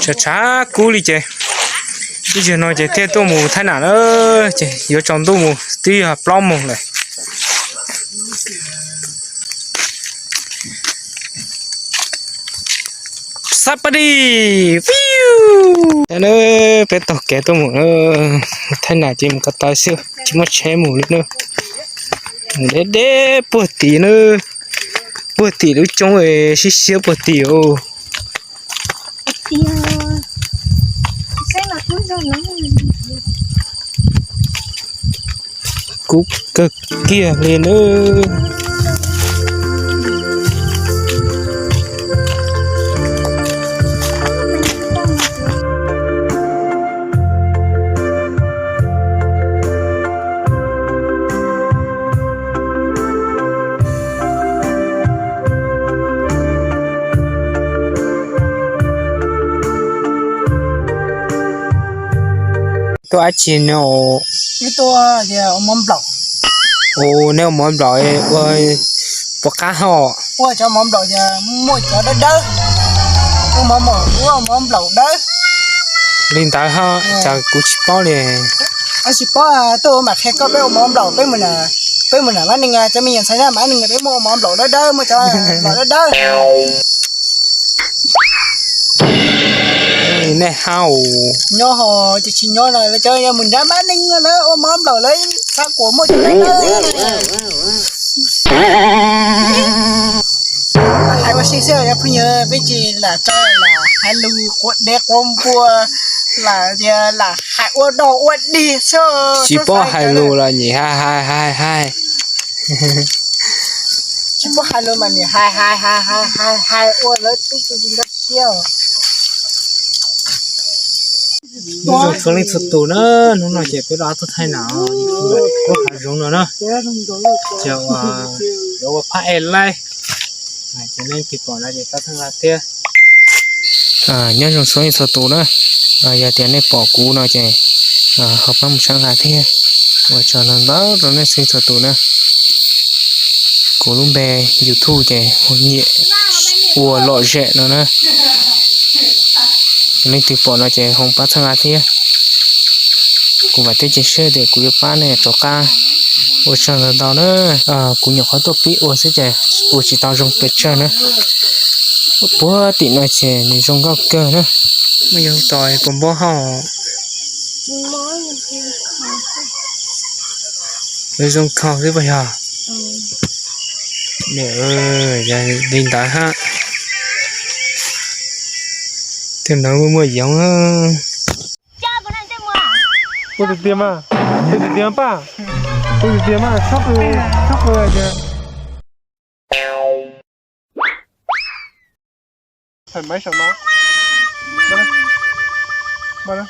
Tshav tshav kub li ces ib zaug no ces thiaj tuaj mus thaij nam na, ces yuav tsaus ntuj mus twb yog plaub moos lawm. Xab pab di, na, peb taug kev tuaj mus na, thaij nam ces mus ko taw xwb tsis muaj tsheb mus li na. Mus deb deb puag tim na, puag tim lub coob siab siab puag tim os. Kub kawg kiag li na. Tuaj dab tsi no? Ua mov nplaum. Ua, nej ua mov nplaum ua puas qab hos? Ua cov mov nplaum muaj cov dawb dawb. Ua mov nplaum dawb. Li ntawd ho, cas kuv tsis paub li. Tsis paub, tuaj ua mam qhia koj peb ua mov nplaum, peb mus nram Mab Neeg, cov me nyuam ntxhais Mab Neeg peb muaj ua mov nplaum dawb dawb, muaj cov nplaum dawb dawb. Nej hab, nyob ho ces tsis nyob no lawv cov mus nram Mab Neeg lawv ua mov nplaum lawv xav kuas muaj cov dawb dawb. Hais ua si xwb os phooj ywg, peb tsis lam tso lam hais lus quav dev quav npua, lam tias lam hais ua dog ua dig xwb. Tsis paub hais lus los nim hais hais hais hais. Tsis paub hais lus mas nim hais hais hais hais hais ua lawv twb tsis nkag siab. Nyob zoo txhua leej txhua tus na, hnub no ces peb rov qab tuaj thaij nam kuab hav zoov no na, ces yuav ua phab es laij, ces leej twg pom no ces pab txhawb nqa thiab. Nyob zoo txhua leej txhua tus na, yog tias nej pom kuv no ces ho pab mus txhawb nqa thiab. Ua tsaug ntau ntau rau nej txhua leej txhua tus na. Kuv lub npe YouTube ces hu Nyiam Ua Lom Zem no na. Leej twg pom no ces ho pab txhawb nqa thiab. Kuv vam thiab cia siab tias kuv yuav pab nej rov qab. Ua tsaug ntau ntau na. Kuv nyuam qhuav tuaj pib ua xwb ces ua tsis tau zoo pes tsawg na. Puag tim no ces nws zoo nkauj kawg na. Muaj yog tos puas npob hauj. Zoo kho xwb puas yog? Yog li ntawd hab, tej ntawd muaj muaj yoov. Ua tiag tiag mas, ua tiag tiag mas, ua tiag tiag mas, txhob qw, txhob qw tias. Thầy máy sao nó. Bớt đi. Bớt đi.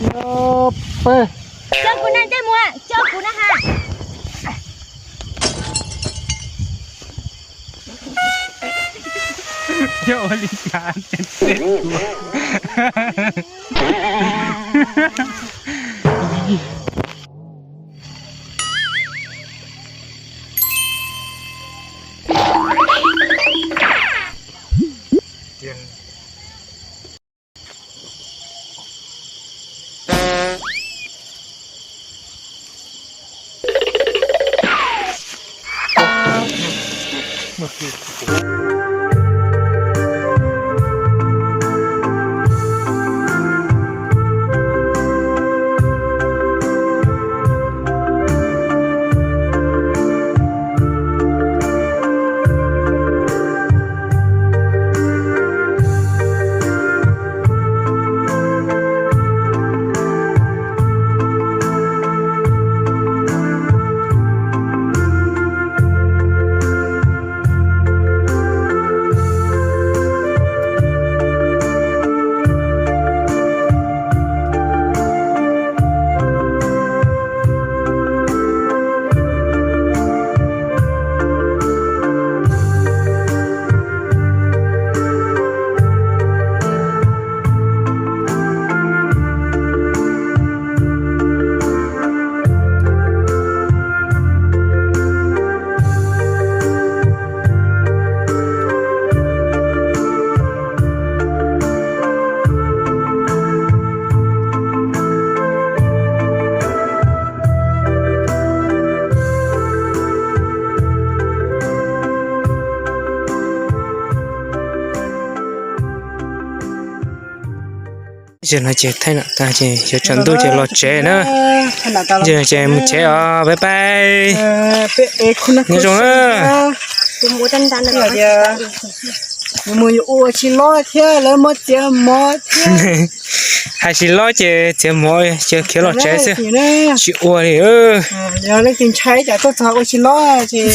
Yop, pê. Cho kuv na, ntsej muag, cho kuv na ha. Yog ua li cas ces kuv. Ces no ces thaij no tag ces yuav tsaus ntuj ces los tsev na. Ces mus tsev os, bye bye. Nyob zoo na. Mus ua tsis lob thiab, lawv muab txiav mov thiab. Hais tsis lob ces txiav mov ces khiav los tsev xwb, tsis ua li. Yog leej twg ntshai cas tuaj txog ua tsis lob ces